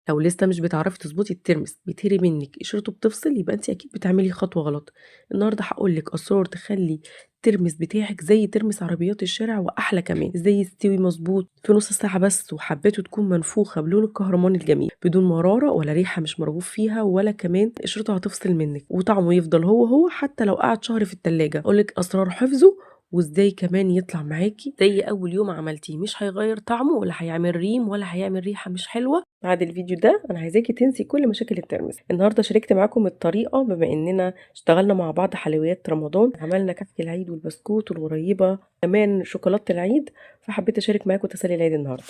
لو لسه مش بتعرفي تضبطي الترمس بيتهري منِّك، قشرته بتفصل، يبقى أنتِ أكيد بتعملي خطوة غلط. النهارده هاقول لِك أسرار تخلّي الترمس بتاعِك زي ترمس عربيات الشارع وأحلى كمان، إزاي يستوي مضبوط في نُص ساعة بس، وحباته تكون منفوخة بلون الكهرمان الجميل، بدون مرارة ولا ريحة مش مرغوب فيها، ولا كمان قشرته هتفصل منِّك، وطعمه يفضل هو، هو حتى لو قعد شهر في التلاجة. هاقول لِك أسرار حفظه وإزاي كمان يطلع معاكِ زي أول يوم عملتيه، مش هيغيّر طعمه ولا هيعمل ريم ولا هيعمل ريحة مش حلوة. بعد الفيديو ده أنا عايزاكِ تنسي كل مشاكل الترمس. النهارده شاركت معاكم الطريقة بما إننا اشتغلنا مع بعض حلويات رمضان، عملنا كحك العيد والبسكوت والغريبة، كمان شوكولاتة العيد، فحبيت أشارك معاكم تسالي العيد النهارده.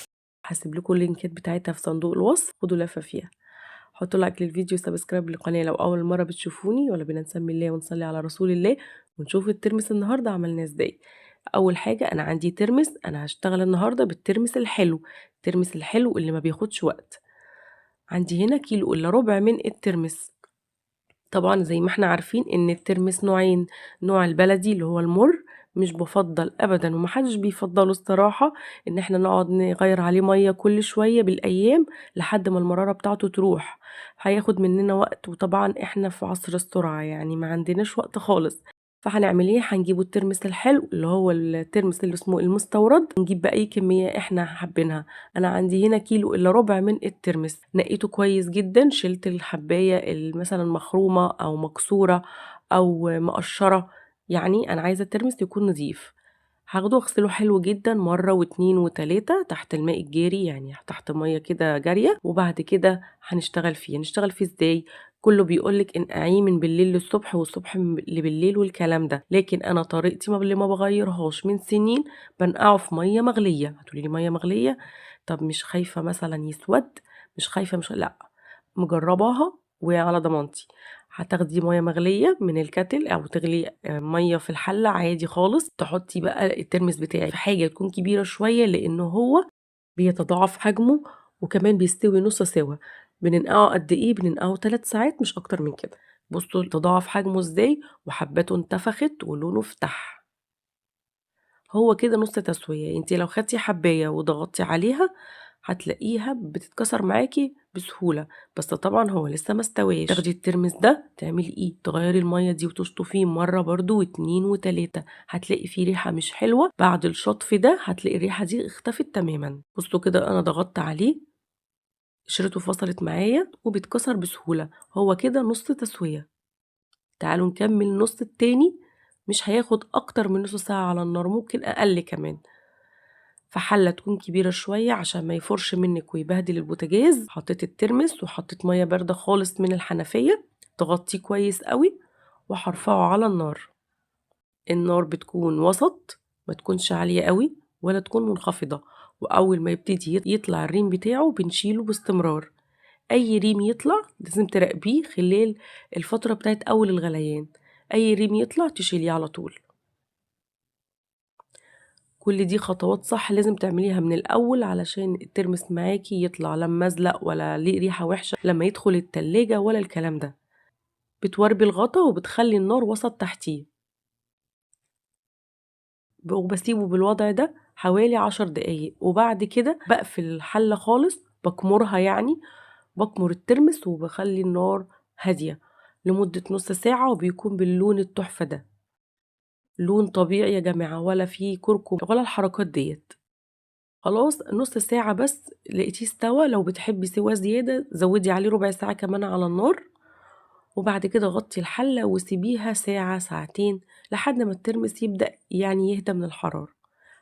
هاسيب لكم اللينكات بتاعتها في صندوق الوصف، خدوا لفة فيها. حطوا like للفيديو و subscribe للقناة لو أول مرة بتشوفوني، ولا بينا نسمي الله ونصلي على رسول الله ونشوف الترمس النهارده عملناه ازاي. أول حاجة أنا عندي ترمس، أنا هشتغل النهارده بالترمس الحلو، الترمس الحلو اللي ما بياخدش وقت. عندي هنا كيلو إلا ربع من الترمس. طبعا زي ما احنا عارفين إن الترمس نوعين، نوع البلدي اللي هو المر مش بفضل أبدا ومحدش بيفضله الصراحة، إن احنا نقعد نغير عليه مية كل شوية بالأيام لحد ما المرارة بتاعته تروح، هياخد مننا وقت، وطبعا احنا في عصر السرعة يعني ما عندناش وقت خالص. فهنعمل ايه؟ هنجيبوا الترمس الحلو اللي هو الترمس اللي اسمه المستورد، نجيب بأي كمية احنا حابينها. انا عندي هنا كيلو الا ربع من الترمس، نقيته كويس جدا، شلت الحباية مثلا مخرومة او مكسورة او مقشرة، يعني انا عايزة الترمس يكون نظيف. هاخده اغسله حلو جدا مرة واتنين وتلاتة تحت الماء الجاري، يعني تحت مية كده جارية، وبعد كده هنشتغل فيه. هنشتغل فيه ازاي؟ كله بيقولك انقعيه من بالليل للصبح والصبح لبالليل والكلام ده، لكن انا طريقتي اللي ما بغيرهاش من سنين، بنقعه في مية مغليه. هتقولي لي مية مغليه؟ طب مش خايفة مثلا يسود؟ مش خايفة؟ مش لا، مجرباها وعلى ضمانتي. هتاخدي مية مغليه من الكتل او تغلي مية في الحلة عادي خالص، تحطي بقى الترمس بتاعك في حاجة تكون كبيرة شوية لان هو بيتضاعف حجمه وكمان بيستوي نص سوا. بننقعه قد ايه؟ بننقعه 3 ساعات مش اكتر من كده. بصوا تضاعف حجمه ازاي، وحباته انتفخت ولونه فتح، هو كده نص تسويه. انتي لو خدتي حبايه وضغطتي عليها هتلاقيها بتتكسر معاكي بسهولة، بس طبعا هو لسه ما استواش. تاخدي الترمس ده تعملي ايه؟ تغيري المية دي وتشطفيه مرة برضو واتنين وتلاتة، هتلاقي فيه ريحه مش حلوة. بعد الشطف ده هتلاقي الريحة دي اختفت تماما. بصوا كده انا ضغطت عليه، قشرته فصلت معايا وبيتكسر بسهولة، هو كده نص تسويه. تعالوا نكمل النص التاني، مش هياخد اكتر من نص ساعة على النار، ممكن اقل كمان. في حله تكون كبيرة شوية عشان ما يفرش منك ويبهدل البوتاجاز. حطيت الترمس وحطيت مية باردة خالص من الحنفية، تغطيه كويس قوي، وهرفعه على النار. النار بتكون وسط، ما تكونش عالية قوي ولا تكون منخفضة، واول ما يبتدي يطلع الريم بتاعه بنشيله باستمرار. اي ريم يطلع لازم تراقبيه خلال الفترة بتاعت اول الغليان، اي ريم يطلع تشيليه على طول. كل دي خطوات صح لازم تعمليها من الاول علشان الترمس معاكي يطلع لا مزلق ولا ليه ريحه وحشة لما يدخل التلاجة ولا الكلام ده. بتوربي الغطا وبتخلي النار وسط تحتيه، وبسيبه بالوضع ده حوالي 10 دقايق، وبعد كده بقفل الحلة خالص، بكمرها يعني بكمر الترمس وبخلي النار هادية لمدة نص ساعة، وبيكون باللون التحفة ده، لون طبيعي يا جماعة، ولا فيه كركم ولا الحركات ديت. خلاص نص ساعة بس لقيتيه استوى. لو بتحبي سوا زيادة زودي عليه ربع ساعة كمان على النار، وبعد كده غطي الحلة وسيبيها ساعة ساعتين لحد ما الترمس يبدأ يعني يهدى من الحرارة،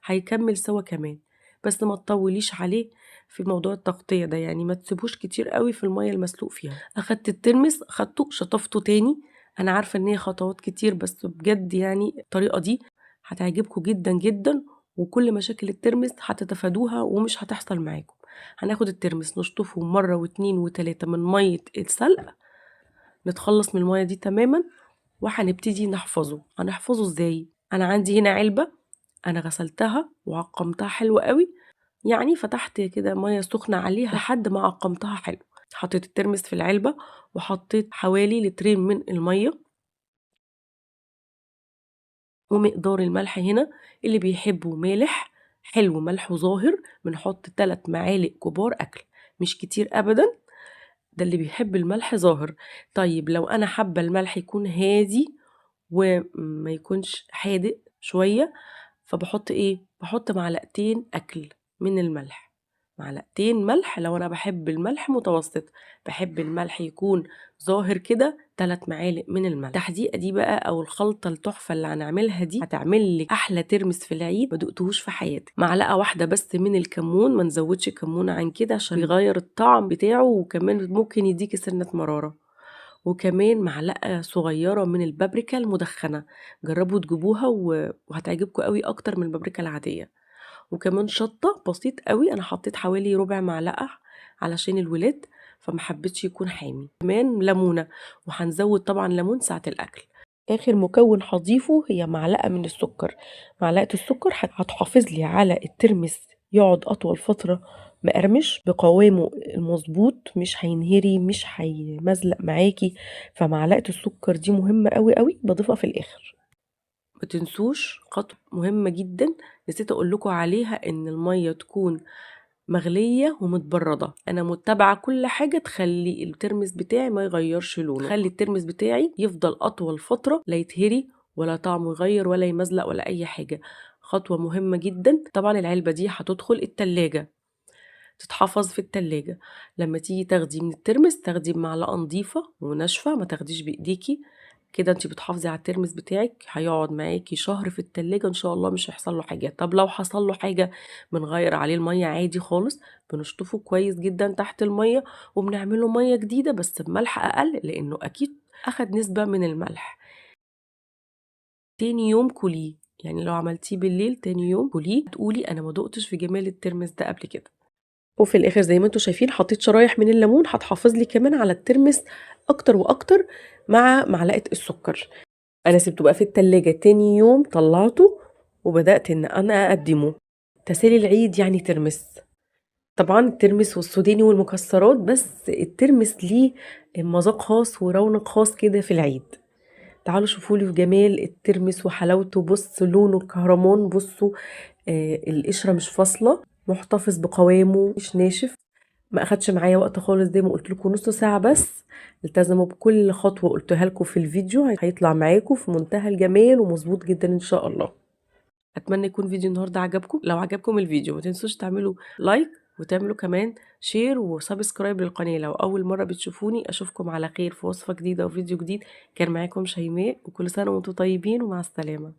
هيكمل سوا كمان. بس ما تطوليش عليه في موضوع التغطية ده، يعني ما تسيبوش كتير قوي في المية المسلوق فيها. اخدت الترمس خدته شطفته تاني، انا عارفة ان هي خطوات كتير بس بجد يعني الطريقة دي هتعجبكم جدا جدا، وكل مشاكل الترمس هتتفادوها ومش هتحصل معاكم. هناخد الترمس نشطفه مرة واتنين وتلاتة من مية السلق، نتخلص من المية دي تماما، وهنبتدي نحفظه. هنحفظه ازاي؟ انا عندي هنا علبة انا غسلتها وعقمتها حلو قوي، يعني فتحت كده مية سخنة عليها لحد ما عقمتها حلو. حطيت الترمس في العلبة وحطيت حوالي 2 لتر من المية، ومقدار الملح هنا اللي بيحبه مالح حلو ملحة ظاهر بنحط 3 معالق كبار أكل، مش كتير أبدا. ده اللي بيحب الملح ظاهر. طيب لو أنا حابة الملح يكون هادي وما يكونش حادق شوية، فبحط إيه؟ بحط معلقتين أكل من الملح، معلقتين ملح لو أنا بحب الملح متوسط، بحب الملح يكون ظاهر كده 3 معالق من الملح. التحديقة دي بقى أو الخلطة التحفة اللي هنعملها دي هتعمل لك أحلى ترمس في العيد ما دقتهوش في حياتك. معلقة واحدة بس من الكمون، ما نزودش كمون عن كده عشان يغير الطعم بتاعه، وكمان ممكن يديكي سنة مرارة. وكمان معلقة صغيرة من البابريكا المدخنة، جربوا تجيبوها وهتعجبكم قوي أكتر من البابريكا العادية. وكمان شطة بسيط قوي، أنا حطيت حوالي ربع معلقة علشان الولاد فما حبيتش يكون حامي. كمان ليمونة، وهنزود طبعا ليمون ساعة الأكل. آخر مكون هضيفه هي معلقة من السكر. معلقة السكر هتحافظ لي على الترمس يقعد أطول فترة مقرمش بقوامه المظبوط، مش هينهري مش هيمزلق معاكي، فمعلقة السكر دي مهمة قوي قوي، بضيفها في الآخر. ما تنسوش خطوة مهمة جدا نسيت أقول لكم عليها، إن المية تكون مغلية ومتبردة. أنا متبعة كل حاجة تخلي الترمس بتاعي ما يغيرش لونه، خلي الترمس بتاعي يفضل أطول فترة، لا يتهري ولا طعمه يغير ولا يمزلق ولا أي حاجة. خطوة مهمة جدا. طبعا العلبة دي هتدخل التلاجة، تتحفظ في التلاجة. لما تيجي تاخدي من الترمس تاخدي بمعلقة نظيفة وناشفة، ما تاخديش بإيديكي كده، انتي بتحافظي على الترمس بتاعك، هيقعد معاكي شهر في التلاجة ان شاء الله مش هيحصل له حاجة. طب لو حصل له حاجة بنغير عليه المية عادي خالص، بنشطفه كويس جدا تحت المية، وبنعمله مية جديدة بس بملح اقل لانه اكيد اخد نسبة من الملح. تاني يوم كليه، يعني لو عملتيه بالليل تاني يوم كليه تقولي انا ما دقتش في جمال الترمس ده قبل كده. وفي الاخر زي ما انتم شايفين حطيت شرايح من الليمون، هتحافظ لي كمان على الترمس اكتر واكتر مع معلقه السكر. انا سبته بقى في التلاجة، تاني يوم طلعته وبدات ان انا اقدمه. تسالي العيد يعني ترمس، طبعا الترمس والسوداني والمكسرات، بس الترمس ليه مذاق خاص ورونق خاص كده في العيد. تعالوا شوفوا لي جمال الترمس وحلاوته، بصوا لونه الكهرمان، بصوا القشرة مش فاصلة، محتفظ بقوامه مش ناشف، ما اخدش معايا وقت خالص زي ما قلت لكم نص ساعة بس. التزموا بكل خطوة قلتها لكم في الفيديو، هيطلع معاكم في منتهى الجمال ومظبوط جدا ان شاء الله. اتمنى يكون فيديو النهارده عجبكم. لو عجبكم الفيديو ما تنسوش تعملوا like وتعملوا كمان share و subscribe للقناة لو اول مرة بتشوفوني. اشوفكم على خير في وصفه جديدة وفيديو جديد. كان معاكم شيماء، وكل سنة وانتم طيبين، ومع السلامة.